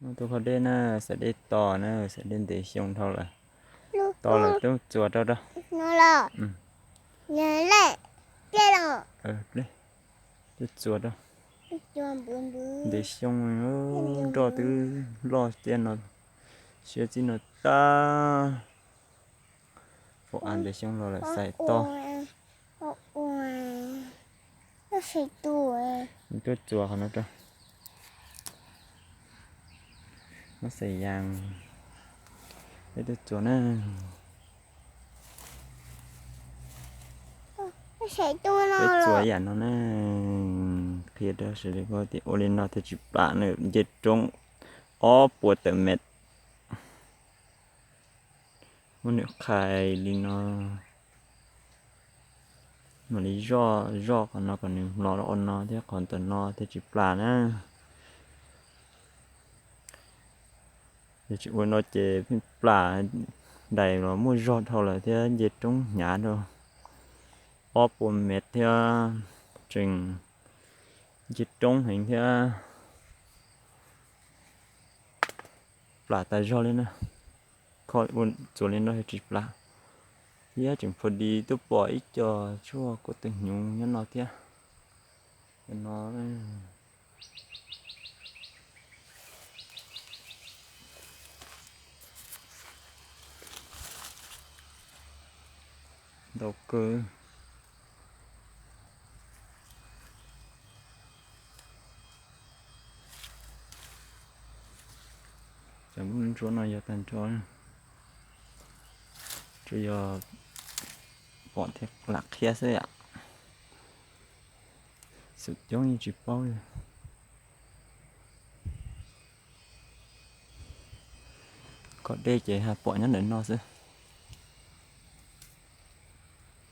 Muaj tub qhov dej na, xaws dej to na, xaws dej ntev xyoo dhau lawm. To lawm tub txuas rau rau. Tub txuas rau. Ntev xyoo, nroj twb loj tiaj no, siab txij no tag. Pom av ntev xyoo los lawm xais to. Tub txuas qhov no rau. Muab xais yas, peb tub txuas na. Peb txuas yam no na. Qhia rau sawv daws tias ua li no thiaj tsis plam na, nce roob ob puas tawm mev. Muab nws qhais li no, mam li zoj zoj qhov no kom nws mlos rau ua no thiab qhov ntawm no thiaj tsis plam na. Yog tsis ua no ces pheej plam, dais los muaj zog dhau lawm thiab nce roob hnyav rau ob puas mev thiab, tseem nce roob heev thiab. Plam tas zog li na. Kho ua txuas li no tsis plam thiab. Tseem pha di tuaj pom ib co tshuaj kuj tw hnyuv nyob no thiab. No ntau kawg. Cov lub ntsuab no yog tag nrho, tsuas yog pom thiab lam qhia xwb yom. Xum coob yeej tsis paub li. Kom dej ces pom nyob ntawm no xwb.